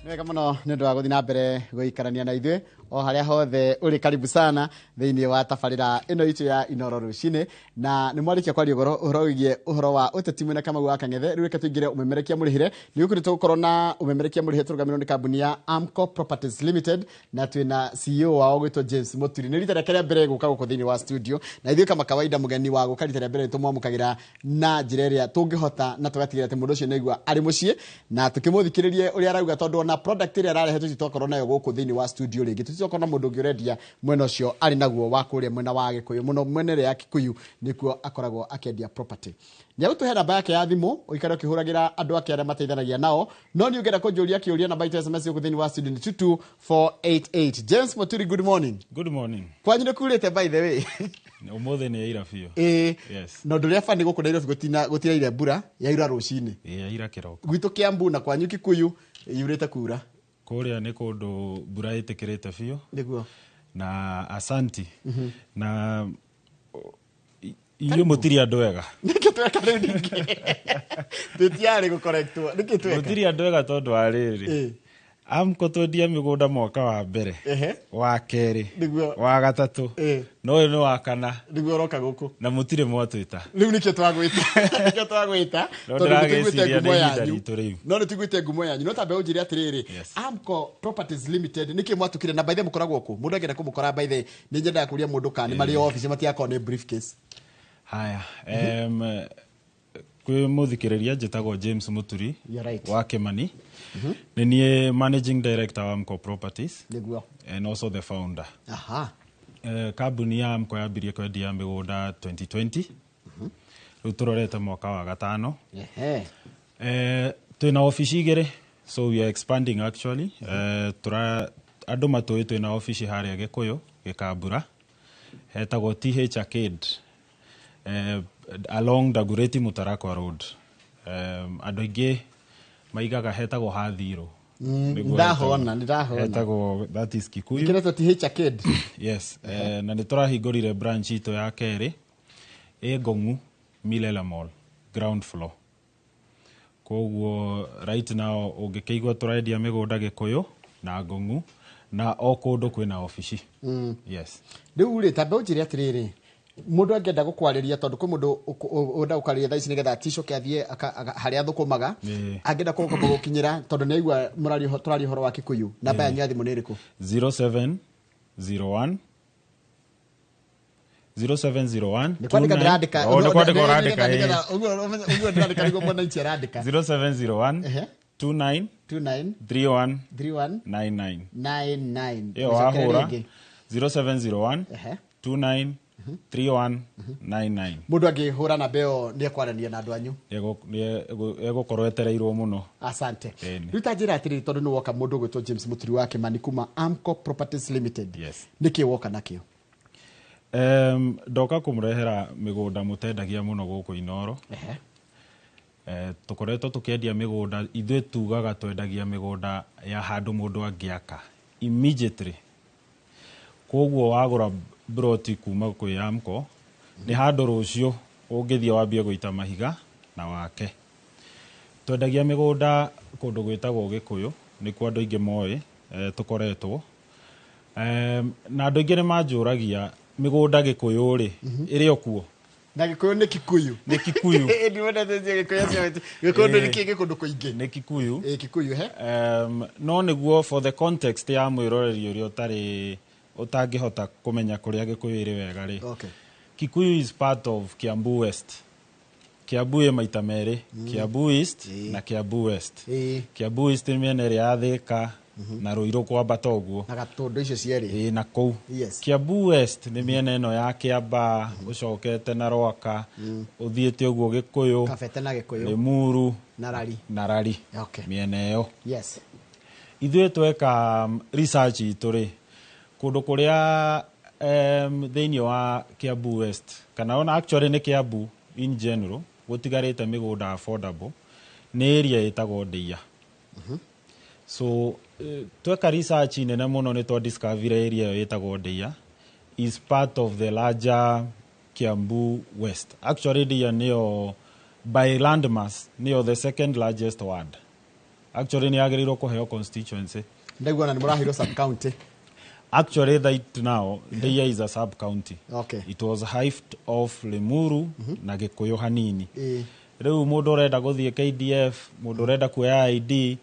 Wega mũno nĩ ũndũ wa gũthiĩ na mbere gũikarania na ithuĩ o harĩa hothe ũrĩ. Karibu sana thĩinĩ wa tabarĩra ĩno itũ ya Inoro Rũcinĩ, na nĩ mwarĩkia kwaria ũhoro wĩgiĩ ũhoro wa ũteti mwena Kamau wa Kang'ethe. Rĩu reke tũingĩre ũmemerekia mũrĩhĩre. Nĩ gũkũ nĩ tũgũkorwo na ũmemerekia mũrĩhĩre tũrũgamĩrĩrwo nĩ kambuni ya Amco Properties Limited, na twĩna CEO wao gwĩtwo James Muturi. Nĩ rita rĩake rĩa mbere gũka gũkũ thĩinĩ wa studio, na ithuĩ kama kawaida mũgeni wa gũka rita rĩa mbere nĩ tũmwamũkagĩra na njĩra ĩrĩa tũngĩhota na tũgatigĩrĩra atĩ mũndũ ũcio nĩaigua arĩ mũciĩ na tũkĩmũthikĩrĩrie ũrĩa arauga, tondũ ona product ĩrĩa ararehe tũti twakorwo nayo gũkũ thĩinĩ wa studio rĩngĩ, tũti twakorwo na mũndũ ũngĩ ũrendia mwena ũcio arĩ naguo wa kũrĩa mwena wa Gĩkũyũ mũno, mwena ĩrĩa ya Kikuyu nĩkuo akoragwo akĩendia property. Nĩ agũtũhe namba yake ya thimũ ũikare ũkĩhũragĩra andũ ake arĩa mateithanagia nao. No nĩ ũngĩenda kũnjũria kĩũria, namba itũ ya SMS gũkũ thĩinĩ wa studio nĩ 22488. James Muturi, good morning. Good morning. Kwanyu nĩ kurĩte, by the way? Ũmũthĩ nĩ yaira biũ. Ĩĩ. Yes. Na ũndũ ũrĩa bani gũkũ Nairobi gũtiraire mbura, yaura rũcinĩ. Ĩ, yaira kĩroko. Gwitũ Kiambu na kwanyu Kikuyu yurĩte kura. Kũrĩa nĩ kũndũ mbura ĩtĩkĩrĩte biũ. Nĩguo. Na asanti. Na inyuĩ mũtirĩ andũ ega. Nĩkĩ tweka rĩu? Ningĩ tũtiarĩ gũkorektwo, nĩkĩ tweka? Mũtirĩ andũ ega tondũ wa rĩrĩ. Amco twendia mĩgũnda mwaka wa mbere, wa kerĩ, wa gatatũ, na ũyũ nĩ wa kana. Nĩguo ũroka gũkũ. Na mũtirĩ mwatwĩta. Rĩu nĩkĩo twagwĩta No tondũ nĩtũiguĩte ndĩragĩciria ngumo nĩ ihinda yanyu. ritũ rĩu. No nĩtũiguĩte ngumo yanyu, no tambe ũnjĩre atĩrĩrĩ, Amco Properties Limited nĩkĩ mwatukire? Na by the way, mũkoragwo kũ mũndũ angĩenda kũmũkora? By the way, nĩ nyendaga kũria mũndũ kana nĩ marĩ ofici, matigakorwo nĩ briefcase. Haya, kwĩ mũthikĩrĩria, njĩtagwo James Muturi You're right. wa Kimani. Nĩ niĩ managing director wa Amco Properties and also the founder. Kambuni ya Amco yambirie kwendia mĩgũnda 2020, rĩu tũrorete mwaka wa gatano. Twĩna ofici igĩrĩ, so we are expanding actually. Tũra andũ matũĩ twĩna ofici harĩa Gĩkũyũ Gĩkambura, hetagwo TH Arcade, along Dagoretti Mutarakwa Road. Andũ aingĩ maigaga hetagwo Hathirũ. Nĩguo. Ndahona, nĩ ndahona. Hetagwo, that is Kikuyu. Kĩretwo TH Arcade. Yes, na nĩ tũrahingũrire branch itũ ya kerĩ ĩ Ngong'u Milele Mall, ground floor. Koguo right now ũngĩkĩigua tũrendia mĩgũnda Gĩkũyũ na Ngong'u na o kũndũ kwĩna obici. Yes. Rĩu rĩ, tambe ũnjĩre atĩrĩrĩ, mũndũ angĩenda gũkwarĩria, tondũ kwĩ mũndũ ũenda gũkwarĩria thaa ici nĩgetha aticoke athiĩ harĩa athũkũmaga, angĩenda kũgomba gũkinyĩra tondũ nĩ aigua tũraria ũhoro wa Kikuyu, namba yanyu ya thimũ nĩ ĩrĩkũ? 0701 0701. Nĩ kwandĩka ndĩrandĩka. Oh, nĩ kwandĩka ũrandĩka. Nĩgetha ũguo ndĩrandĩka nĩguo mwananchi arandĩka. 0701 29 29 31 31 99. 99. Ĩyo Gũcokera wahũra rĩngĩ. 0701 29 31 99. Mũndũ angĩhũra namba ĩyo nĩ ekwarania na andũ anyu. Egũkorwo etereirwo mũno. Asante. Ĩni. Rĩu ta njĩra atĩrĩrĩ, tondũ nĩ woka mũndũ ũgwĩtwo James Muturi wa Kimani kuma Amco Properties Limited, nĩkĩ woka nakĩo? Ndoka kũmũrehera mĩgũnda mũtendagia mũno gũkũ Inoro. Tũkoretwo tũkĩendia mĩgũnda, ithuĩ tugaga twendagia mĩgũnda ya handũ mũndũ angĩaka immediately. Koguo wagũra broti kuma kwĩ Amco nĩ handũ rũciũ ũngĩthiĩ wambie gũita mahiga na wake. Twendagia mĩgũnda kũndũ gwĩtagwo Gĩkũyũ, nĩkuo andũ aingĩ moĩ tũkoretwo. Na andũ aingĩ nĩ manjũragia, mĩgũnda Gĩkũyũ rĩ, ĩrĩ o kuo? Na Gĩkũyũ nĩ Kikuyu? Nĩ Kikuyu. Ndiwendete Gĩkũyũ acio Gĩkũyũ nĩ kĩ kũndũ kũingĩ. Nĩ Kikuyu. Ĩ, Kikuyu he. No nĩguo for the context ya mwĩroreri ũrĩa ũtarĩ ũtangĩhota kũmenya kũrĩa Gĩkũyũ ĩrĩ wega rĩ, Kikuyu is part of Kiambu West. Kiambu ĩ maita merĩ, Kiambu East na Kiambu West. Kiambu East nĩ mĩena ĩrĩa ya Thĩka na Ruiru kwambata ũguo. Na Gatũndũ icio cierĩ. Ĩĩ, na kũu. Kiambu West nĩ mĩena ĩno ya Kĩambaa, ũcokete na Rwaka, ũthiĩte ũguo Gĩkũyũ, Kabete na Gĩkũyũ. Limuru na Rari. Na Rari. Mĩena ĩyo. Ithuĩ tweka research itũ rĩ, kũndũ kũrĩa thĩinĩ wa Kiambu West kana ona actually nĩ Kiambu in general gũtigarĩte mĩgũnda affordable nĩ area ĩtagwo Ndeiya. So tweka research nene mũno nĩ twa discover area ĩyo ĩtagwo Ndeiya is part of the larger Kiambu West. Actually, Ndeiya nĩyo by landmass nĩyo the second largest ward. Actually nĩ yagĩrĩirwo kũheo constituency. Ndaigua na nĩ mũraheirwo sub county. Actually right now Ndeia is a sub county. Okay. It was hived off Limuru na Gĩkũyũ hanini. Rĩu mũndũ ũrenda gũthiĩ KDF, mũndũ ũrenda kuoya ID,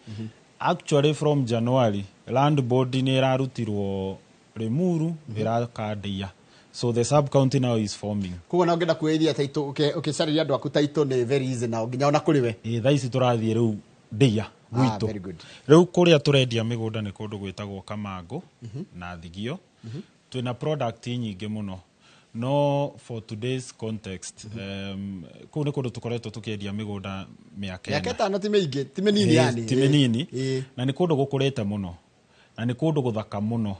actually from January land board nĩ ĩrarutirwo Limuru, ĩraka Ndeia, so the sub county now is forming. Koguo na ũngĩenda kuoya title, ũkĩcarĩria andũ aku title nĩ very easy now, nginya ona kũrĩ we. Ĩ, thaa ici tũrathiĩ rĩu Ndeia gwitũ. Very good. Rĩu kũrĩa tũrendia mĩgũnda nĩ kũndũ gwĩtagwo Kamangũ na Thigio. Twĩna product nyingĩ mũno, no for today's context, kũu nĩ kũndũ tũkoretwo tũkĩendia mĩgũnda mĩaka mĩaka 4. 5 ti mĩingĩ, ti mĩnini yani. Ti mĩnini. Na nĩ kũndũ gũkũrĩte mũno na nĩ kũndũ gũthaka mũno,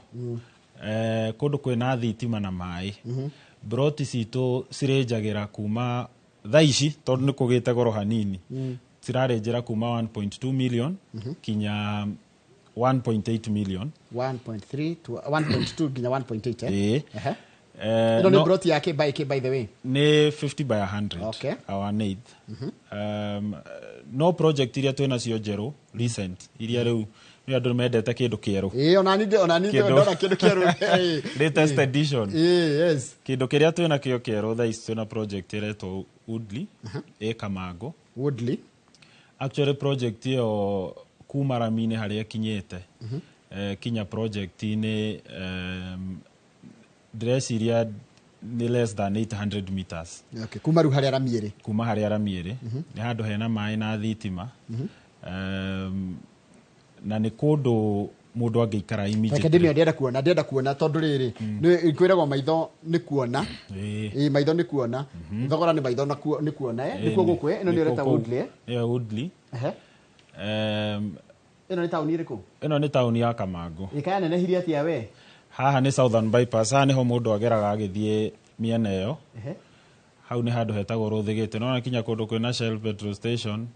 kũndũ kwĩna thitima na maĩ. Broti citũ cirĩnjagĩra kuma thaa ici, tondũ nĩ kũgĩte goro hanini, cirarĩnjĩra kuma 1.2 million kinya 1.8 million. 1.3 to 1.2 nginya 1.8, eh? Ĩĩ. Ehe. Ĩno nĩ broti yake by K, by the way? Nĩ 50 by 100. Our eighth. No project iria twĩ nacio njerũ recent, iria rĩu nĩ andũ mendete kĩndũ kĩerũ. Ĩĩ, onani ndona kĩndũ kĩerũ. Latest edition. Ĩĩ, yes. Kĩndũ kĩrĩa twĩ nakĩo kĩerũ thaa ici, twĩna project ĩretwo Woodley ĩ Kamangũ. Woodley. Actually project ĩyo kuma rami-inĩ harĩa ĩkinyĩte, kinya project-inĩ, ndĩreciria nĩ less than 800 meters. Okay, kuma rĩu harĩa rami ĩrĩ. Kuma harĩa rami ĩrĩ. Nĩ handũ hena maĩ na thitima, na nĩ kũndũ mũndũ angĩikara Reke immediately. ndĩmĩone, ndĩrenda kuona tondũ rĩrĩ nĩ kwĩragwo maitho nĩ kuona. Ĩĩ, maitho nĩ kuona, thogora nĩ maitho nĩ kuona, eh? Nĩkuo gũkũ, eh? Ĩno nĩ ũreta Woodley, eh? Ĩyo Woodley. Ĩno nĩ taũni ĩrĩkũ? Ĩno nĩ taũni ya Kamangũ. Ĩkaya nenehirie atĩa we? Haha nĩ Southern Bypass, haha nĩho mũndũ ageraga agĩthiĩ mĩena ĩyo. Hau nĩ handũ hetagwo Rũthĩgĩte, nona kinya kũndũ kwĩna Shell petrol station.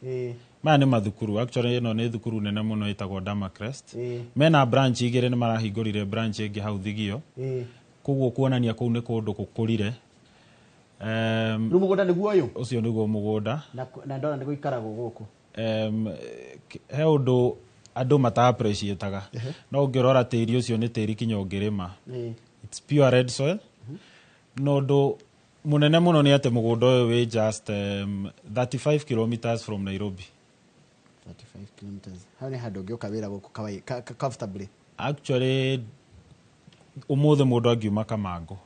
Maya nĩ mathukuru. Actually ĩno nĩ thukuru nene mũno ĩtagwo Damacrest. Mena branch igĩrĩ, nĩ marahingũrire branch ĩngĩ hau Thigio. Koguo kuonania kũu nĩ kũndũ gũkũrire. Rĩu mũgũnda nĩguo ũyũ? Ũcio nĩguo mũgũnda. Na ndona nĩ gũikaragwo gũkũ. He ũndũ andũ mata appreciataga, no ũngĩrora tĩri ũcio nĩ tĩri kinya ũngĩrĩma. It's pure red soil. Na ũndũ mũnene mũno nĩ atĩ mũgũnda ũyũ wĩ just 35 kilometers from Nairobi. 35 kilometers, hau nĩ handũ ũngĩũka wĩra gũkũ comfortably. Actually ũmũthĩ mũndũ angiuma Kamangũ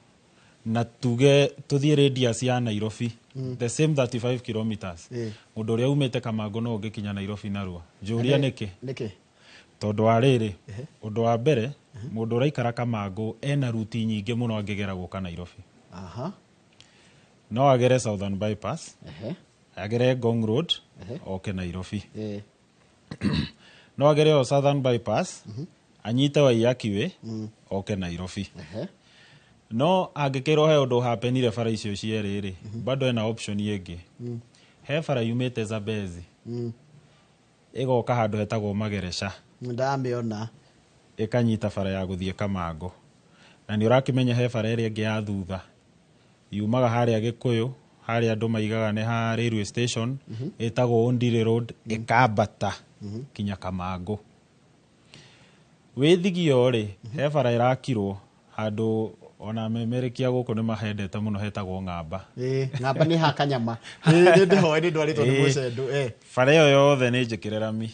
na tuge tũthiĩ radius ya Nairobi, the same 35 kilometers, mũndũ ũrĩa umĩte Kamangũ no ũngĩkinya Nairobi narua. Njũria nĩkĩ? Nĩkĩ? Tondũ wa rĩrĩ, ũndũ wa mbere, mũndũ ũraikara Kamangũ ena ruti nyingĩ mũno angĩgera gũka Nairobi. No agere Southern Bypass, agere Ngong Road, oke Nairobi. No agere o Southern Bypass, anyite Waiyaki Way, oke Nairobi. No angĩkĩrwo he ũndũ hapenire bara icio cierĩ rĩ, bado ena option ĩngĩ. He bara yumĩte Zambezi, ĩgoka handũ hetagwo Magereca, Ndamĩona. Ĩkanyita bara ya gũthiĩ Kamangũ. Na nĩ ũrakĩmenya he bara ĩrĩa ĩngĩ ya thutha yumaga harĩa Gĩkũyũ, harĩa andũ maigaga nĩ ha railway station, ĩtagwo Ondiri Road, ĩkambata kinya Kamangũ. Wĩ Thigio rĩ, he bara ĩrakirwo handũ ona memerekia gũkũ nĩ mahendete mũno, hetagwo Ng'amba. Ĩĩ, Ng'amba nĩ ha kanyama. Ĩĩ, nĩ ndĩhoe nĩ ndwarĩtwo nĩ mũcendo, eh. Bara ĩyo yothe nĩ njĩkĩre rami,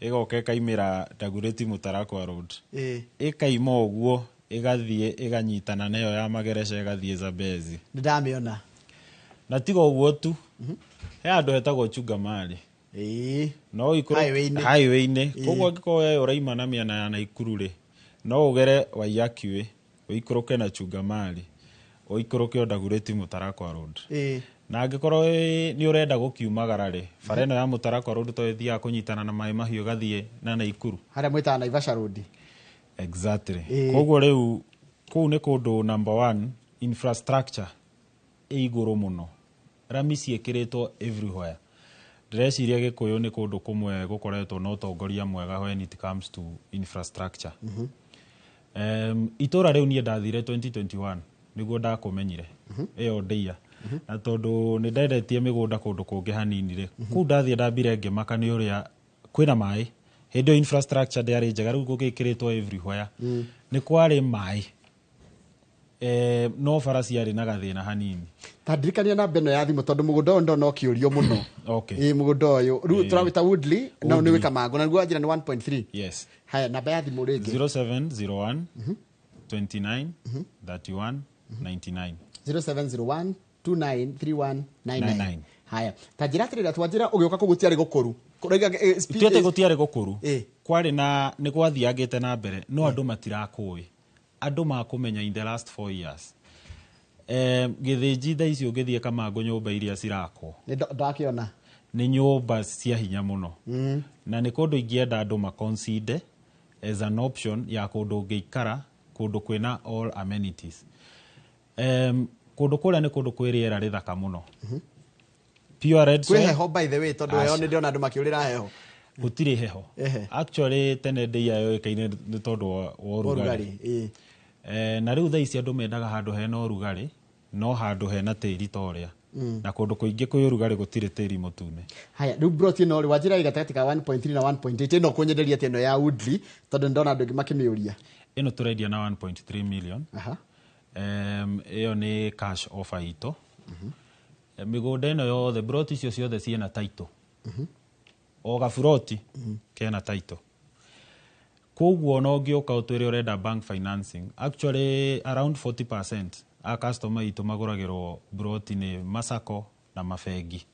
ĩgoka ĩkaimĩra Dagoretti Mũtarakwa Road, ĩkaima ũguo ĩgathiĩ ĩganyitana na ĩyo ya Magereca, ĩgathiĩ Zambezi. Nĩ ndamĩona. Na tiga ũguo tu, he handũ hetagwo Chungamari. No Highway-inĩ. Highway-inĩ. Koguo angĩkorwo we ũraima na mĩena ya Naikuru rĩ, no ũgere Waiyaki Way, ũikũrũke na Chungamari, ũikũrũke o Dagoretti Mũtarakwa Road. Na angĩkorwo nĩ ũrenda gũkiumagara rĩ, bara ĩno ya Mũtarakwa Road to ĩthiaga kũnyitana na Maĩ Mahiũ, ĩgathiĩ na Naikuru. Harĩa mwĩtaga Naivasha Road. Exactly. Koguo rĩu kũu nĩ kũndũ, number one, infrastructure ĩ igũrũ mũno, rami ciĩkĩrĩtwo everywhere. Ndĩreciria Gĩkũyũ nĩ kũndũ kũmwe gũkoretwo na ũtongoria mwega when it comes to infrastructure. Itũra rĩu niĩ ndathire 2021 nĩguo ndakũmenyire ĩyo Ndeia, na tondũ nĩ ndendetie mĩgũnda kũndũ kũngĩ hanini rĩ, kũu ndathiĩ ndambire ngĩmaka nĩ ũrĩa kwĩna maĩ. Hĩndĩ ĩyo infrastructure ndĩarĩ njega, rĩu gũgĩkĩrĩtwo everywhere. Nĩ kwarĩ maĩ, no bara ciarĩ na gathĩna hanini. Ta ndirikania namba ĩno ya thimũ, tondũ mũgũnda ũyũ ndona ũkĩũrio mũno. Ĩ, mũgũnda ũyũ rĩu tũrawĩta Woodley, no nĩ wĩ Kamangũ, na nĩguo njĩra nĩ 1.3. Yes. Haya, namba ya thimũ rĩngĩ. 0701 29 31 99. 0701 293199. 99. Haya, ta njĩra atĩrĩra, twanjĩra ũgĩũka kũu gũtiarĩ gũkũru. Kũraiga, Tuĩte gũtiarĩ gũkũru. Kwarĩ na nĩ gwathiangĩte na mbere, no andũ matirakũĩ, andũ makũmenya in the last 4 years. Gĩthĩnji thaa ici ũngĩthiĩ Kamangũ, nyũmba iria cirakwo Nĩ ndakĩona. Nĩ nyũmba cia hinya mũno, na nĩ kũndũ ingĩenda andũ maconsider as an option ya kũndũ ũngĩikara, kũndũ kwĩna all amenities. Kũndũ kũrĩa nĩ kũndũ kwĩ rĩera rĩthaka mũno, pure red Kwĩ soil. heho, by the way, tondũ heho Aca. nĩ ndĩrona andũ makĩũrĩra heho. Gũtirĩ heho. Actually, tene ndĩia yoĩkaine nĩ tondũ wa ũrugarĩ. Ũrugarĩ, ĩ. Na rĩu thaa ici andũ mendaga handũ hena ũrugarĩ, no handũ hena tĩri ta ũrĩa, na kũndũ kũingĩ kwĩ ũrugarĩ gũtirĩ tĩri mũtune. Haya, rĩu broti ĩno rĩ, wanjĩra ĩ gatagatĩ ka 1.3 na 1.8. Ĩno kũnyenderia atĩ ĩno ya Woodley, tondũ nĩ ndona andũ aingĩ makĩmĩũria. Ĩno tũrendia na 1.3 million. Ĩyo nĩ cash offer itũ. Mĩgũnda ĩno yothe, broti icio ciothe ciĩna title, o gaburoti kena title. Koguo ona ũngĩũka ũtwĩre ũrenda bank financing, actually around 40% a customer itũ magũragĩrwo broti nĩ masako na mabengi,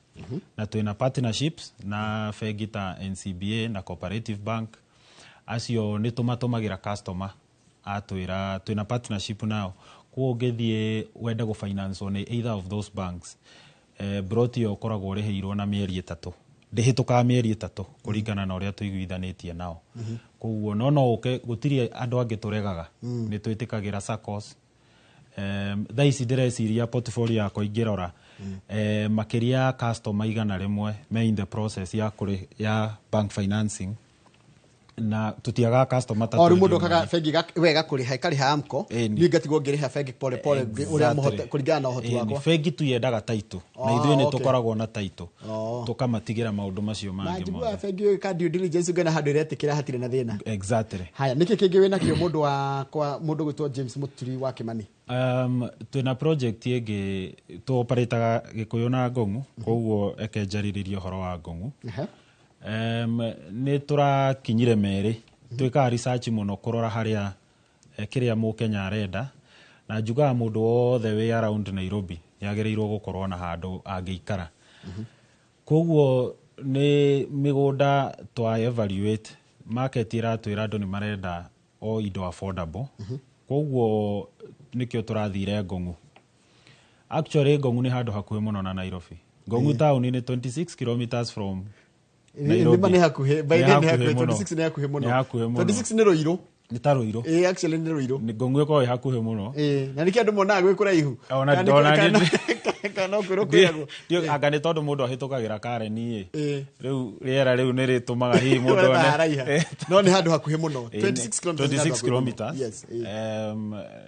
na twĩna partnerships na bengi ta NCBA na Cooperative Bank. Acio nĩ tũmatũmagĩra customer atwĩra twĩna partnership nao. Koguo ũngĩthiĩ wende gũfinance nĩ either of those banks, broti ĩyo ũkoragwo ũrĩhĩirwo na mĩeri 3, ndĩhĩtũkaga mĩeri 3, kũringana na ũrĩa tũiguithanĩtie nao. Koguo no ũke, gũtirĩ andũ angĩ tũregaga, nĩ twĩtĩkagĩra SACCOS. Thaa ici ndĩreciria portfolio yakwa ingĩrora, makĩria ya customer 100 me in the process ya bank financing, na tũtiagaga customer ta O rĩu mũndũ 20. okaga bengi we ĩgakũrĩha, ĩkarĩha AMCO. Ĩni. Niĩ ngatigwo ngĩrĩha bengi pole pole ũrĩa mũhote, kũringana na ũhoti wakwa. Bengi tu yendaga title, na ithuĩ nĩ tũkoragwo na title, tũkamatigĩra maũndũ macio Na mangĩ njiguaga mothe. bengi ĩyo ĩka due diligence, ũngĩona handũ ĩretĩkĩra, hatirĩ na thĩna. Haya, nĩkĩ kĩngĩ wĩna kĩo, mũndũ wakwa, mũndũ gwĩtwo James Mũturi wa Kĩmani? Twĩna project ĩngĩ tũoparĩtaga Gĩkũyũ na Ngong'u, koguo eke njarĩrĩrie ũhoro wa Ngong'u. Nĩ tũrakinyire merĩ, twĩkaga research mũno kũrora harĩa, kĩrĩa mũkenya arenda, na njugaga mũndũ wothe wĩ around Nairobi nĩ agĩrĩirwo gũkorwo na handũ angĩikara. Koguo nĩ mĩgũnda twa evaluate, market ĩratwĩra andũ nĩ marenda o indo affordable. Koguo nĩkĩo tũrathire Ngong'u. Actually, Ngong'u nĩ handũ hakuhĩ mũno na Nairobi. Ngong'u town nĩ 26 kilometers from Nairobi. Nĩ nĩ hakuhĩ, by Nĩ the way, nĩ hakuhĩ hakuhĩ. mũno. 26 nĩ hakuhĩ mũno. Nĩ hakuhĩ mũno. 26 nĩ Rũirũ. Nĩ ta Rũirũ. Ĩ, actually nĩ Rũirũ. Nĩ Ngong'u ĩkoragwo ĩ hakuhĩ mũno. Ĩ, na nĩkĩo andũ monaga gwĩ kũraihu. Ona Kana no kwĩrwo kwĩragwo. Anga nĩ tondũ mũndũ ahĩtũkagĩra Karen ĩ. Rĩu rĩera rĩu nĩ rĩtũmaga hihi mũndũ Ũrona one haraiha. No nĩ handũ hakuhĩ mũno. 26 kilometers nĩ handũ 26 hakuhĩ mũno. Kilometers. Yes, ĩ.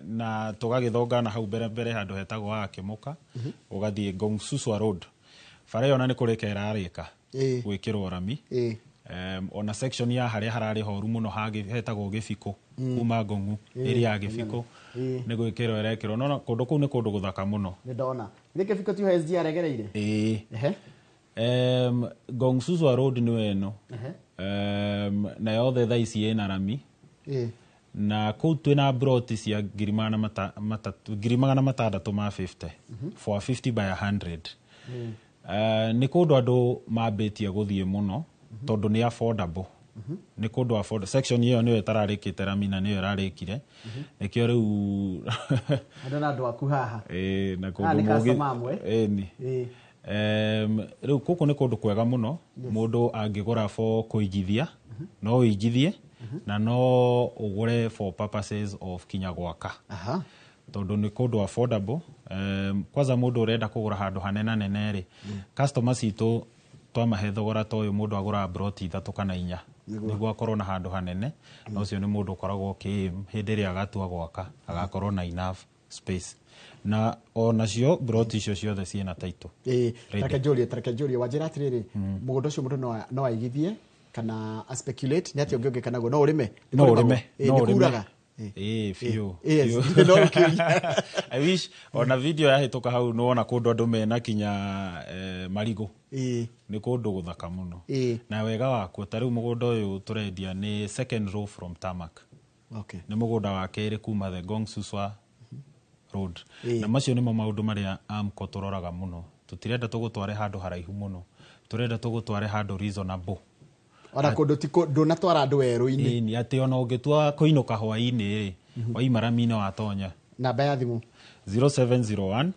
Na tũgagĩthongana hau mbere mbere handũ hetagwo Hakĩmũka, ũgathiĩ Ngong Suswa Road. Bara ĩyo ona nĩ kũrĩka ĩrarĩka gwĩkĩrwo rami. Ona section ya harĩa hararĩ horu mũno hetagwo Gĩbikũ, kuma Ngong'u area ya Gĩbikũ, nĩ gwĩkĩrwo ĩrekĩrwo. No kũndũ kũu nĩ kũndũ gũthaka mũno. Nĩ ndona gĩkĩ biko ti SGR egereire. Ĩĩ. Ngong Suswa Road nĩyo ĩno. Na yothe thaa ici ĩna rami, na kũu twĩna broti cia 300,000, 650,000 for a 50 by 100. Nĩ kũndũ andũ mambĩtie gũthiĩ mũno tondũ nĩ affordable, nĩ kũndũ affordable. Section ĩyo nĩyo ĩtararĩkĩte rami na nĩyo ĩrarĩkire, nĩkĩo rĩu Andũ na andũ aku haha. Ĩĩ, na Haha kũndũ nĩ customer amwe. Ĩni. Rĩu gũkũ nĩ kũndũ kwega mũno mũndũ angĩgũra for kũigithia, no ũigithie na no ũgũre for purposes of kinya gwaka, tondũ nĩ kũndũ affordable. Kwanza mũndũ ũrenda kũgũra handũ hanena nene rĩ, customer citũ twamahe thogora ta ũyũ, mũndũ agũraga broti ithatũ kana inya nĩguo akorwo na handũ hanene, na ũcio nĩ mũndũ ũkoragwo ũkĩ hĩndĩ ĩrĩa agatua gwaka agakorwo na enough space, na onacio broti icio ciothe ciĩna title. Ĩ. Ready. Tareke njũrie, wanjĩra atĩrĩrĩ, mũgũnda ũcio mũndũ no aigithie Kana a speculate nĩ atĩa ũngĩ ũngĩka naguo? No ũrĩme? No ũrĩme. No ũrĩme. Kuraga? Ĩĩ, biũ. Yes. Biũ. No ũkĩũria. I wish ona video yahĩtũka hau nĩwona kũndũ andũ mena kinya marigũ. Nĩ kũndũ gũthaka mũno. Na wega wakuo, ta rĩu mũgũnda ũyũ tũrendia nĩ second row from tarmac. Nĩ mũgũnda wa kerĩ kuma the Ngong Suswa Road. Na macio nĩmo maũndũ marĩa AMCO tũroraga mũno. Tũtirenda tũgũtware handũ haraihu mũno, tũrenda tũgũtware handũ reasonable. Ona kũndũ ti ndũnatwara andũ werũ-inĩ. Ĩni, atĩ ona ũngĩtua kũinũka hwaĩ-inĩ rĩ, waima rami-inĩ watonya. Namba ya thimũ? 0701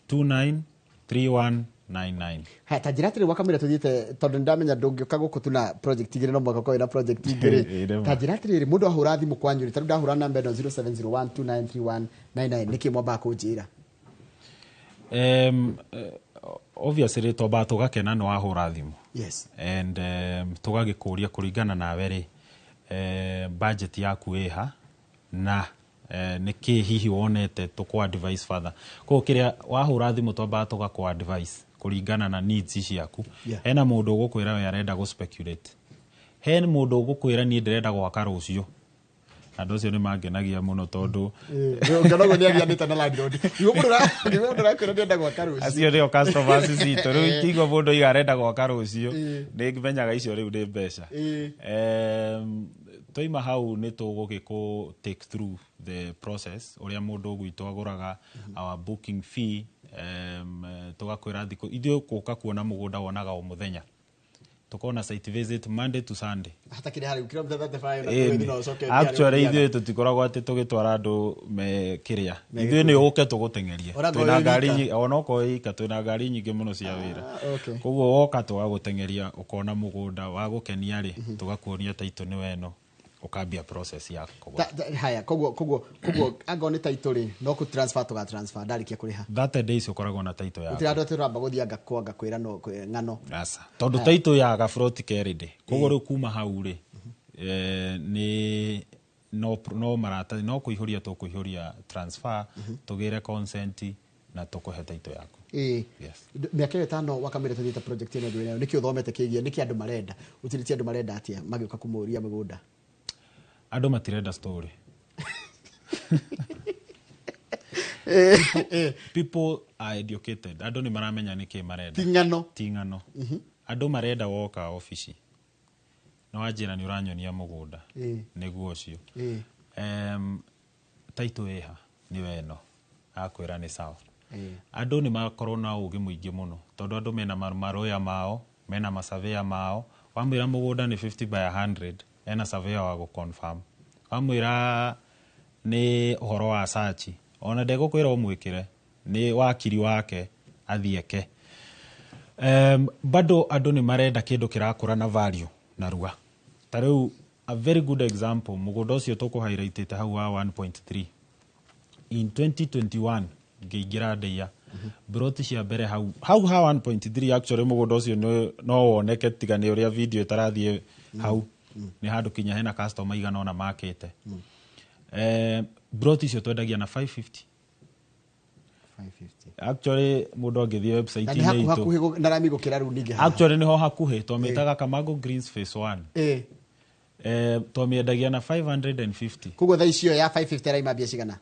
293199. Haya, ta njĩra atĩrĩ, wakamwĩra tũthiĩte, tondũ nĩndamenya ndũngĩũka gũkũ tu na project igĩrĩ, no mũhaka ũkorwo wĩna project igĩrĩ. Ĩ, nĩma. Ta njĩra atĩrĩrĩ, mũndũ ahũra thimũ kwanyu rĩ, ta rĩu ndahũra namba ĩno 0701293199, nĩkĩ mwambaga kũnjĩra? Obviously twambaga tũgakena nĩ wahũra thimũ. And tũgagĩkũria kũringana nawe rĩ, budget yaku ĩha na nĩkĩ hihi wonete tũkũ advice further. Koguo kĩrĩa wahũra thimũ twambaga tũgakũ advice kũringana na needs ciaku. Hena mũndũ ũgũkwĩra we arenda gũ speculate, he mũndũ ũgũkwĩra niĩ ndĩrenda gwaka rũciũ. Andũ acio nĩ mangenagia mũno tondũ Ngenoguo nĩ agianĩte na landlord. Niguo mũndũ ũrakwĩra ndĩrenda gwaka rũciũ. Acio nĩo customers citũ. Rĩu ingĩigua mũndũ oiga arenda gwaka rũciũ, nĩ menyaga icio rĩu nĩ mbeca. Twaima hau nĩ tũgũgĩkũ take through the process ũrĩa mũndũ gwitũ agũraga, our booking fee, tũgakwĩra thikũ ithuĩ gũka kuona mũgũnda wonaga o mũthenya, tũkona site visit Monday to Sunday. Hatakĩrĩ harĩ kilomita 35 na Ĩni. tũgĩthiĩ na ũcoke. Actually ithuĩ tũtikoragwo atĩ tũgĩtwara andũ me kĩrĩa, ithuĩ nĩ ũke tũgũteng'erie. Ona Twĩna ngorwo ngari wĩ ona okorwo wĩ ika, twĩna ngari nyingĩ mũno cia wĩra. Koguo woka tũgagũteng'eria, ũkona mũgũnda wagũkenia rĩ, tũgakuonia title nĩ weno, ũkambia process ya kũgũra. Haya, koguo angorwo nĩ title rĩ, no kũ transfer tũga transfer ndarĩkia kũrĩha? 30 days ũkoragwo na title yaku. Gũtirĩ andũ atĩ ũramba gũthiĩ anga kwanga kwĩra no ng'ano. Aca, tondũ title ya gaburoti ke ready. Koguo rĩu kuma hau rĩ, nĩ no maratathi no kũihũria, tũkũihũria transfer, tũgĩre consent na tũkũhe title yaku. Yes. Mĩaka ĩyo 5 wakamĩra tũthiĩte project ĩno ndwĩ nayo, nĩkĩ ũthomete kĩgiĩ nĩkĩ andũ marenda ũtirĩtie, andũ marenda atĩa magĩũka kũmũria mĩgũnda? Andũ matirenda story. People are educated. Andũ nĩ maramenya nĩkĩ marenda. Ti ng'ano. Ti ng'ano. Andũ marenda woka obici nĩ wanjĩra nĩ ũranyonia mũgũnda, nĩguo ũcio, title ĩha nĩ weno, akwĩra nĩ sawa. Andũ nĩ makorwo na ũgĩ mũingĩ mũno tondũ andũ mena maroya mao, mena masurveyor mao. Wamwĩra mũgũnda nĩ 50 by 100, ena surveyor wa gũ-confirm. Wamwĩra nĩ ũhoro wa search, ona ndegũkwĩra ũmwĩkĩre, nĩ wakiri wake athiĩ eke. Bado andũ nĩ marenda kĩndũ kĩrakũra na value narua. Ta rĩu a very good example, mũgũnda ũcio tũkũ-highlightĩte hau wa 1.3, in 2021 ngĩingĩra ndeia broti cia mbere hau hau ha 1.3. Actually mũgũnda ũcio no woneke, tiga nĩ ũrĩa video ĩtarathiĩ hau, nĩ handũ kinya hena customer igana ũna makĩte. Broti icio twendagia na 550. 550. Actually mũndũ angĩthiĩ Na nĩ website-inĩ hakuhĩ itũ hakuhĩ na rami gũkĩra rĩu ningĩ haha. Actually nĩho hakuhĩ twamĩtaga Kamago Greens Phase 1. Twamĩendagia na 550. Koguo thaa icio ya 550 araima mbia cigana?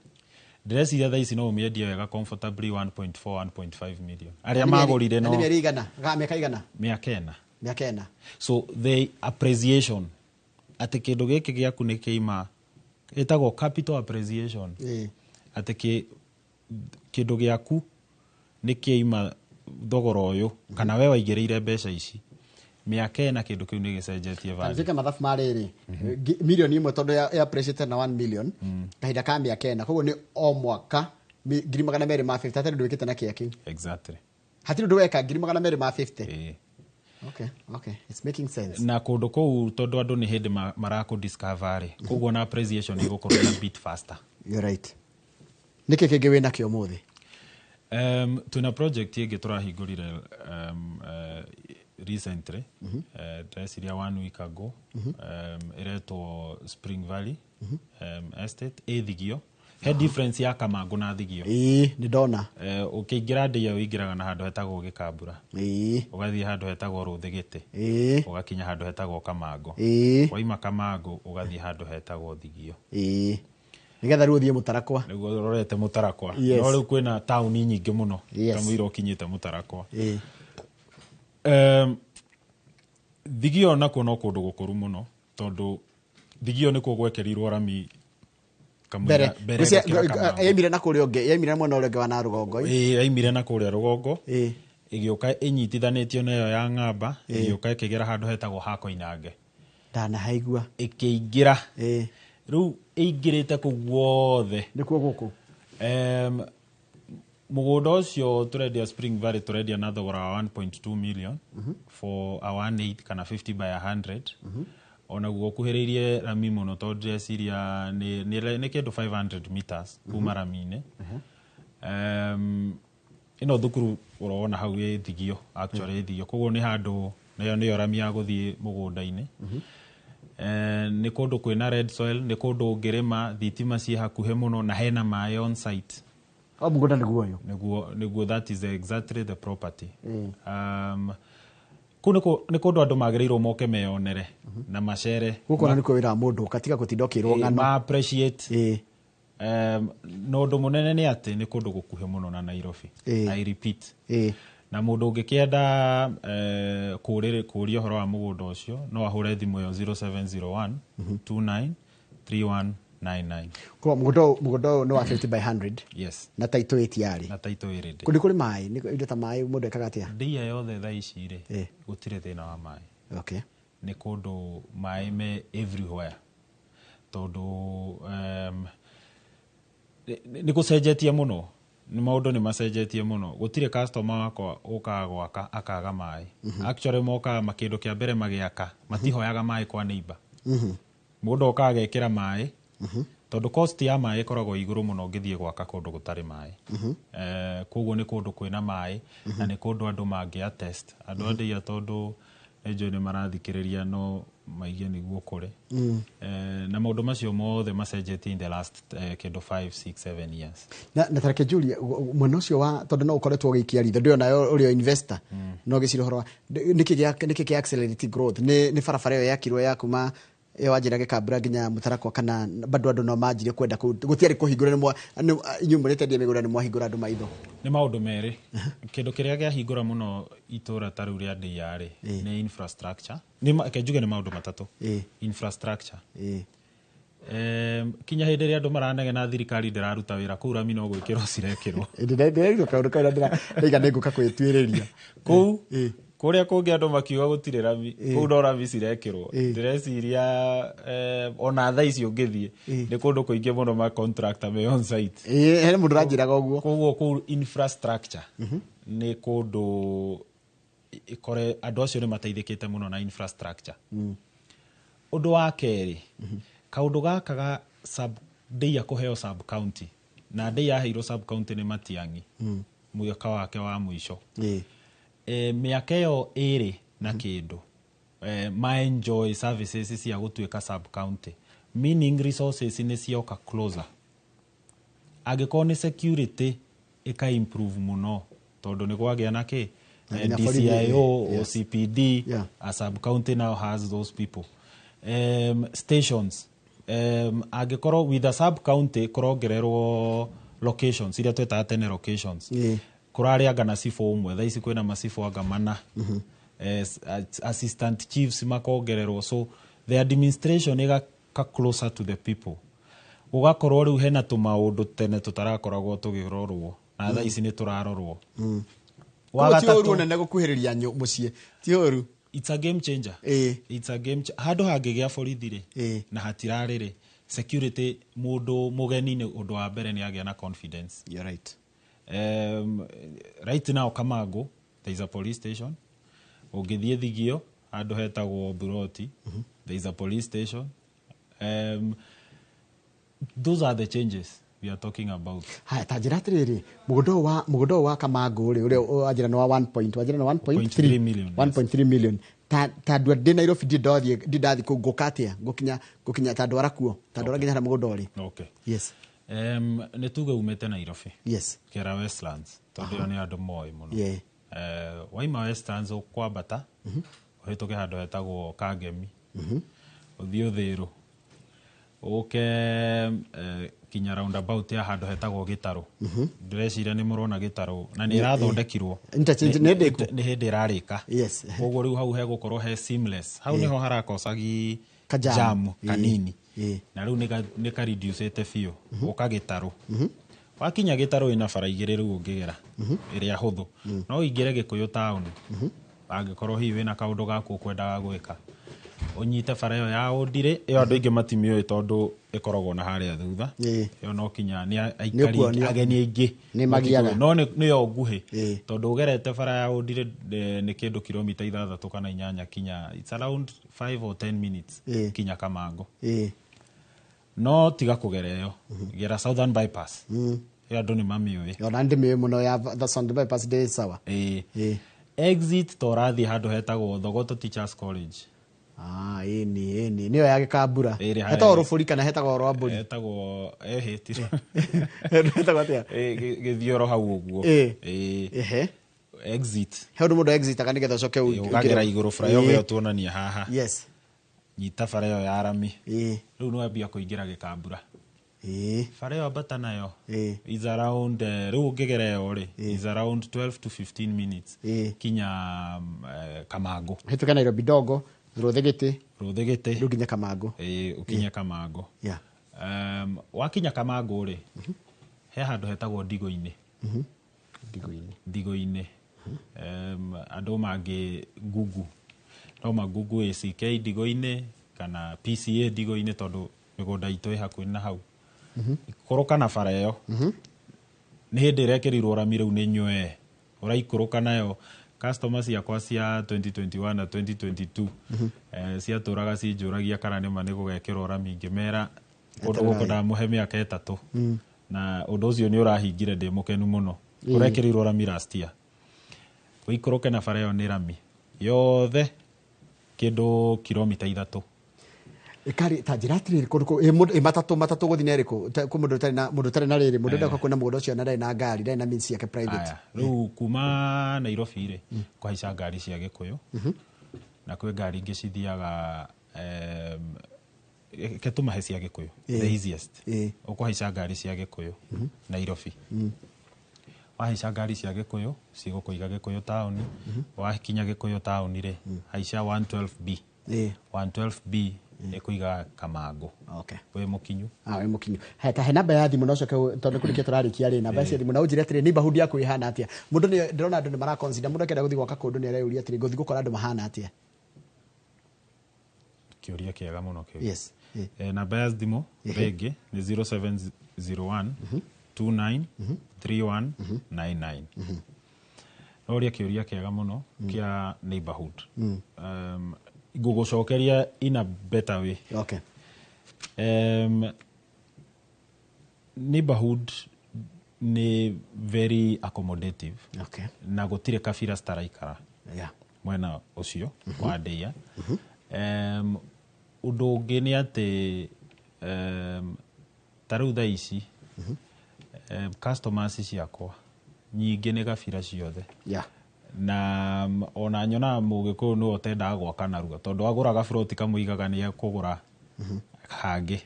Ndĩreciria thaa ici no ũmĩendie wega comfortably 1.4 1.5 million arĩa magũrire. Na no nĩ mĩeri igana ga mĩaka igana? Mĩaka 4. Mĩaka 4. So the appreciation atĩ kĩndũ gĩkĩ gĩaku nĩ kĩima ĩtagwo capital appreciation, atĩ kĩndũ gĩaku nĩ kĩima thogora ũyũ kana we waigĩrĩire mbeca ici, mĩaka 4 kĩndũ kĩu nĩ gĩcenjetie value. Tuĩke mathabu ma rĩrĩ, 1 million tondũ ya appreciate na 1 million kahinda ka mĩaka 4, koguo nĩ o mwaka 250,000. Hatirĩ ũndũ wĩkĩte na kĩa kĩu. Hatirĩ ũndũ weka, 250,000. Okay, it's making sense. Na kũndũ kũu tondũ andũ nĩ hĩndĩ marakũ discover rĩ, koguo na appreciation ĩgũkorwo na bit faster. You're right. Nĩkĩ kĩngĩ wĩ nakĩo ũmũthĩ? Twĩna project ĩngĩ tũrahingũrire recently, ndĩreciria one week ago, ĩretwo Spring Valley Estate, ĩ Thigio. He difference ya Kamangũ na Thigio. Ĩĩ, nĩ ndona. Ũkĩingĩra Ndeiya ũingĩraga na handũ hetagwo Gĩkambura. Ũgathiĩ handũ hetagwo Rũthĩgĩtĩ. Ũgakinya handũ hetagwo Kamangũ. Waima Kamangũ ũgathiĩ handũ hetagwo Thigio. Nĩgetha rĩu ũthiĩ Mũtarakwa. Nĩguo ũrorete Mũtarakwa. No rĩu kwĩna taũni nyingĩ mũno. Kamũira ũkinyĩte Mũtarakwa. Thigio nakuo no kũndũ gũkũru mũno tondũ Thigio nĩkuo gwekĩrirwo rami mbere yaimire na kũrĩa ũngĩ, yaimire mwena ũrĩa ũngĩ wa na rũgongo. Yaimire na kũrĩa rũgongo. Ĩgĩũka ĩnyitithanĩtio na ĩyo ya Ng'amba, ĩgĩũka ĩkĩgera handũ hetagwo ha Koinange. Ndanahaigua. Ĩkĩingĩra. Rĩu ĩingĩrĩte kũu guothe. Nĩkuo gũkũ. Mũgũnda ũcio tũrendia Spring Valley tũrendia na thogora wa 1.2 million for a 1.8 kana 50 by 100. Onaguo ũkuhĩrĩirie rami mũno tondũ ndĩreciria nĩ kĩndũ 500 meters kuma rami-inĩ. Ĩno thukuru ũrona hau ĩ Thigio, actually ĩ Thigio. Koguo nĩ handũ nayo nĩyo rami ya gũthiĩ mũgũnda-inĩ. Nĩ kũndũ kwĩna red soil, nĩ kũndũ ũngĩrĩma, thitima ciĩ hakuhĩ mũno na hena maĩ on site. O mũgũnda nĩguo ũyũ. Nĩguo that is exactly the property. Kũu nĩ kũndũ andũ magĩrĩirwo moke meyonere na macere. Gũkũ ona nĩkuo wĩra wa mũndũ, ũkatiga gũtinda ũkĩrwo ng'ano. Ma appreciate. Na ũndũ mũnene nĩ atĩ nĩ kũndũ gũkuhĩ mũno na Nairobi. I repeat. Na mũndũ ũngĩkĩenda kũũria ũhoro wa mũgũnda ũcio no ahũre thimũ ĩyo 0701 29 3199. Kwa mũgũnda ũyũ nĩ wa 50 by 100. Yes. Na title ĩtiarĩ. Na title ĩ ready. Kũndũ kũrĩ maĩ, nĩ indo ta maĩ mũndũ ekaga atĩa? Ndeiya yothe thaa ici rĩ, gũtirĩ thĩna wa maĩ. Nĩ kũndũ maĩ me everywhere. Tondũ nĩ gũcenjetie mũno. Nĩ maũndũ nĩ macenjetie mũno. Gũtirĩ customer wakwa ũkaga gwaka akaga maĩ. Actually mokaga makĩndũ kĩa mbere magĩaka, matihoyaga maĩ kwa neighbor. Mũndũ okaga agekĩra maĩ. Tondũ cost ya maĩ ĩkoragwo igũrũ mũno ũngĩthiĩ gwaka kũndũ gũtarĩ maĩ. Koguo nĩ kũndũ kwĩna maĩ na nĩ kũndũ andũ mangĩ attest. Andũ a Ndeiya tondũ nĩ njũĩ nĩ marathikĩrĩria no maigue nĩguo kũrĩ. Na maũndũ macio mothe macenjetie in the last kĩndũ 5, 6, 7 years. Na tareke Julia, mwena ũcio wa tondũ no ũkoretwo ũgĩikia ritho, ndĩrona ũrĩ o investor, no ũgĩciria ũhoro wa nĩkĩ kĩa accelerate growth? Nĩ barabara ĩyo yakirwo ya kuma ĩyo wanjĩra Gĩkambura nginya Mũtarakwa, kana bado andũ no manjirie kwenda kũu, gũtiarĩ kũhingũra, inyuĩ mũrĩte mĩgũnda nĩ mwahingũra andũ maitho? Nĩ maũndũ merĩ. Kĩndũ kĩrĩa kĩahingũra mũno itũra ta rĩu rĩa Ndeiya rĩ, nĩ infrastructure. Reke njuge nĩ maũndũ matatũ. Infrastructure. Kinya hĩndĩ ĩrĩa andũ maranegena thirikari ndĩraruta wĩra, kũu rami no gwĩkĩrwo cirekĩrwo. Ndĩraigua kaũndũ kau na ndĩraiga nĩ ngũka kwĩtuĩrĩria. Kũu, kũrĩa kũngĩ andũ makiuga gũtirĩ rami, kũu no rami cirekĩrwo. Ndĩreciria, ona thaa ici ũngĩthiĩ, nĩ kũndũ kũingĩ mũno ma contractor me on site. He mũndũ ũranjĩraga ũguo. Koguo kũu infrastructure nĩ kũndũ ĩkore andũ acio nĩ mateithĩkĩte mũno na infrastructure. Ũndũ wa kerĩ, kaũndũ gaka ga sub Ndeiya kũheo sub county, na Ndeiya aheirwo sub county nĩ Matiang'i mwaka wake wa mũico. Mĩaka ĩyo ĩrĩ na kĩndũ, ma enjoy services cia gũtuĩka sub county, meaning resources nĩ cioka closer. Angĩkorwo nĩ security ĩka improve mũno tondũ nĩ kwagĩa na kĩ? Na nginya borithi, DCIO, yes. OCPD, a sub county now has those people. Stations, angĩkorwo with a sub county kũrongererwo locations iria twetaga tene locations. Kũrarĩ anga na cibũ ũmwe, thaa ici kwĩna macibũ anga mana. Assistant chiefs makongererwo, so the administration ĩgaka closer to the people. Gũgakorwo rĩu hena tũmaũndũ tene tũtarakoragwo tũkĩrorwo, na thaa ici nĩ tũrarorwo. Wa Koguo ti ũru gatatũ, nene gũkuhĩrĩria mũciĩ, ti ũru. It's a game changer. It's a game handũ hangĩgĩa borithi rĩ, na hatirarĩ rĩ, security mũndũ mũgeni nĩ ũndũ wa mbere nĩ agĩa na confidence. You're right. Right now Kamango there is a police station. Ũngĩthiĩ Thigio handũ hetagwo Buroti, there is a police station. Those are the changes we are talking about. Haya, ta njĩra atĩrĩrĩ, mũgũnda ũyũ wa Kamango rĩ, ũrĩa wanjĩra nĩ wa one point, wanjĩra nĩ one point Point three three million, yes. 1.3 million. Ta andũ ndĩ Nairobi ndirĩ ndathiĩ kũu, ngũka atĩa? Ngũkinya ta ndwara kuo, ta ndwara nginya harĩa mũgũnda ũrĩ. Okay. Yes. Nĩ tuge umĩte Nairobi. Yes. Kera Westlands, tondũ ĩyo nĩ andũ moĩ mũno. Yeah. Waima Westlands ũkwambata, ũhĩtũke handũ hetagwo Kangemi, ũthiĩ Ũthĩrũ, ũke kinya roundabout ya handũ hetagwo Gĩtarũ. Ndĩreciria nĩ mũrona Gĩtarũ na nĩ ĩrathondekirwo. Interchange nĩ ndĩku? Nĩ hĩndĩ ĩrarĩka. Yes. Koguo rĩu hau hegũkorwo he seamless. Hau nĩho harakocagi Ka jam. jam kanini. Na rĩu nĩ ka reduce-ĩte biũ. Ũka Gĩtarũ. Wakinya Gĩtarũ ĩna bara igĩrĩ rĩu ũngĩgera, ĩrĩa hũthũ. No ũingĩre Gĩkũyũ town. Angĩkorwo hihi wĩna kaũndũ gaku ũkwendaga gwĩka, ũnyite bara ĩyo ya Ũndirĩ. Ĩyo andũ aingĩ matimĩũĩ tondũ ĩkoragwo na harĩa thutha. Ĩyo no kinya nĩ aikari Nĩ ũkuonio. ageni aingĩ Nĩ magiaga. No nĩyo nguhĩ. Tondũ ũgerete bara ya Ũndirĩ, nĩ kĩndũ kilomita 6 kana 8 kinya, it's around 5 or 10 minutes kinya Kamango. No tiga kũgera ĩyo, gera Southern Bypass. Ĩyo andũ nĩ mamĩũĩ. Ona ndĩmĩũĩ mũno ya the Southern Bypass, ndĩ sawa. Exit to ũrathiĩ handũ hetagwo Thogoto Teachers College. Ah, ĩni ĩni nĩyo ya Gĩkambura. Ĩrĩ harĩa. Hetagwo Rũbũri kana hetagwo Rwambũri? Hetagwo, ti. Hetagwo atĩa? Gĩthioro hau ũguo. Exit. He ũndũ mũndũ exitaga nĩgetha ũcoke Ũkagera ũingĩre. Igũrũ flyover ĩyo tuonania haha. Yes. Nyita bara ĩyo ya rami. Rĩu nĩ wambia kũingĩra Gĩkambura. Bara ĩyo ambata nayo. Is around, rĩu ũngĩgera ĩyo rĩ, is around 12 to 15 minutes. Kinya Kamango. Hĩtũke Nairobi Ndogo, Rũthĩgĩtĩ. Rũthĩgĩtĩ. Rĩu nginya Kamango. Ũkinye Kamango. Yeah. Wakinya Kamango rĩ, he handũ hetagwo Ndigo-inĩ. Ndigo-inĩ. Ndigo-inĩ. Andũ mangĩ Google. No ma Google ACK Ndigo-inĩ kana PCA Ndigo-inĩ tondũ mĩgũnda itũ ĩ hakuhĩ na hau. Ikũrũka na bara ĩyo. Nĩ hĩndĩ ĩrekĩrirwo rami rĩu nĩ nywee. Ũraikũrũka nayo customer ciakwa cia 2021 na 2022, ciatũraga cinjũragia kana nĩma nĩ gũgekĩrwo rami, ngĩmera kũndũ gũkũ ndamũhe mĩaka 3. Na ũndũ ũcio nĩ ũrahingire, ndĩ mũkenu mũno. Ũrekĩrirwo rami last year. Ũikũrũke na bara ĩyo nĩ rami yothe kĩndũ kilomita 3. Ĩkarĩ ta njĩra atĩrĩrĩ, kũndũ ĩ matatũ gũthiĩ na ĩrĩkũ? Kwĩ mũndũ ũtarĩ na rĩrĩ, mũndũ ũrenda kuona mũgũnda ũcio na ndarĩ na ngari, ndarĩ na means ciake private. Aya, rĩu kuma Nairobi rĩ, kũhaica ngari cia Gĩkũyũ. Na kwĩ ngari ingĩ cithiaga, reke tũmahe cia Gĩkũyũ, the easiest. Ũkũhaica ngari cia Gĩkũyũ Nairobi. Wahaica ngari cia Gĩkũyũ cigũkũiga Gĩkũyũ town. Wakinya Gĩkũyũ town rĩ, haica 112B. 112B ĩkũiga Kamango. Okay. Wĩ mũkinyu. Ah, wĩ mũkinyu. He, ta he namba ya thimũ na ũcoke tondũ kũrĩkia tũrarĩkia rĩ, namba cia thimũ na ũnjĩre atĩrĩ, neighborhood yaku ĩhana atĩa? Mũndũ nĩ ndĩrona andũ nĩ mara consider, mũndũ akĩenda gũthiĩ gwaka kũndũ nĩ areyũria atĩrĩ, ngũthiĩ gũkora andũ mahana atĩa? Kĩũria kĩega mũno kĩu. Yes. Namba ya thimũ rĩngĩ nĩ 0701 29 31 99. Noria kĩũria kĩega mũno kĩa neighborhood. Ngũgũcokeria in a better way. Okay. Neighborhood nĩ very accommodative. Okay. Na gũtirĩ kabira citaraikara Yeah. mwena ũcio wa Ndeia. Ũndũ ũngĩ nĩ atĩ, ta rĩu thaa ici, customers ciakwa nyingĩ nĩ gabira ciothe. Yeah. Na ona nyonaga mũgĩkũyũ nĩwe ũtendaga gwaka narua tondũ agũra gaburoti kamũigaga nĩ ekũgũra hangĩ.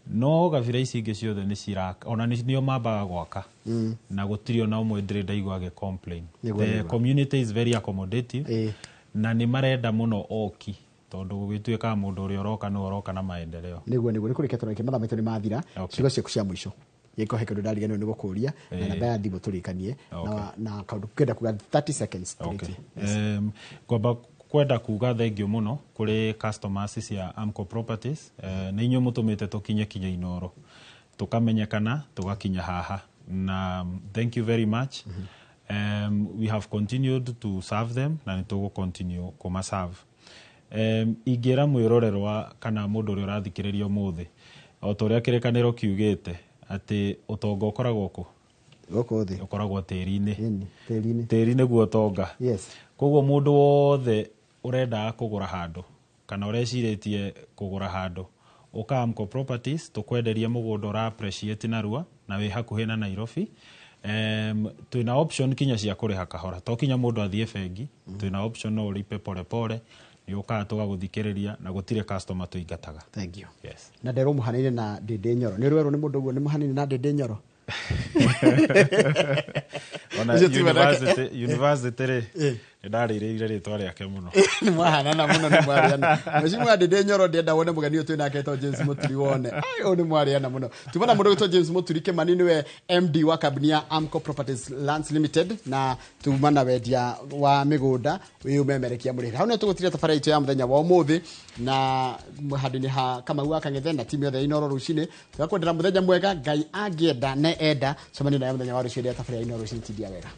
No gabira ici ingĩ ciothe nĩ ciraka, ona nĩo mambaga gwaka. Na gũtirĩ ona ũmwe ndĩrĩ ndaigua agĩ complain. Nĩguo, The community is very accommodative. Na nĩ marenda mũno oki tondũ gũgĩtuĩkaga mũndũ ũrĩa ũroka nĩwe ũroka na maendeleo. Nĩguo, nĩ kũrĩkia tũrarĩkia, mathaa maitũ nĩ mathira. Okay. Ciugo ciaku cia mũico. Gĩko he kĩndũ ndariganĩrwo nĩ gũkũria, na namba ya thimũ tũrĩkanie, na kaũndũ kenda kuga 30 seconds Okay. tũrĩkie. Yes. Ngwamba kwenda kuga thengiũ mũno kũrĩ customers cia Amco Properties. Nĩ inyuĩ mũtũmĩte tũkinye kinya Inooro, tũkamenyekana, tũgakinya haha, na thank you very much. We have continued to serve them na nĩ tũgũ continue kũma serve. Ingĩra mwĩrorerwa kana mũndũ ũrĩa ũrathikĩrĩria ũmũthĩ, o ta ũrĩa kĩrĩkanĩro kiugĩte atĩ ũtonga ũkoragwo kũ? Gũkũ thĩ. Ũkoragwo tĩri-inĩ. Ĩni, tĩri-inĩ. Tĩri nĩguo ũtonga. Yes. Koguo mũndũ wothe ũrendaga kũgũra handũ kana ũrecirĩtie kũgũra handũ, Ũka Amco Properties tũkwenderie mũgũnda ũra appreciate narua na wĩ hakuhĩ na Nairobi. Twĩna option kinya cia kũrĩha kahora, to kinya mũndũ athiĩ bengi. Twĩna option no ũlipe pole pole. Nĩ ũkaga tũgagũthikĩrĩria na gũtirĩ customer tũingataga. Thank you. Yes. Na nderwo mũhanĩire na Ndĩndĩ Nyoro. Nĩ ũrĩ werwo nĩ mũndũ ũguo nĩ mũhanĩire na Ndĩndĩ Nyoro? Ona Ũcio ti wendake. university rĩ, nĩ ndarĩrĩire rĩtwa rĩake mũno. Nĩ mwahanana mũno, nĩ mwarĩana. Mheshimiwa Ndĩndĩ Nyoro, ndĩenda wone mũgeni ũyũ twĩ nake etwo James Mũturi. Wone ai, ũyũ nĩ mwarĩana mũno. Tuma na mũndũ wĩtwo James Mũturi Kĩmani, nĩwe MD wa kambuni ya Amco Properties Lands Limited, na tuma na wendia wa mĩgũnda wĩ ũmemerekia mũrĩre. Hau nĩ tũgũtiria tabarĩra itũ ya mũthenya wa ũmũthĩ na handũ-inĩ ha Kamau wa Kang'ethe na timu yothe ya Inooro rũcinĩ, tũgakwendera mũthenya mwega. Ngai angĩenda ne enda, cemania nawe mũthenya wa rũciũ ya tabarĩra ya Inooro rũcinĩ. Tindia wega.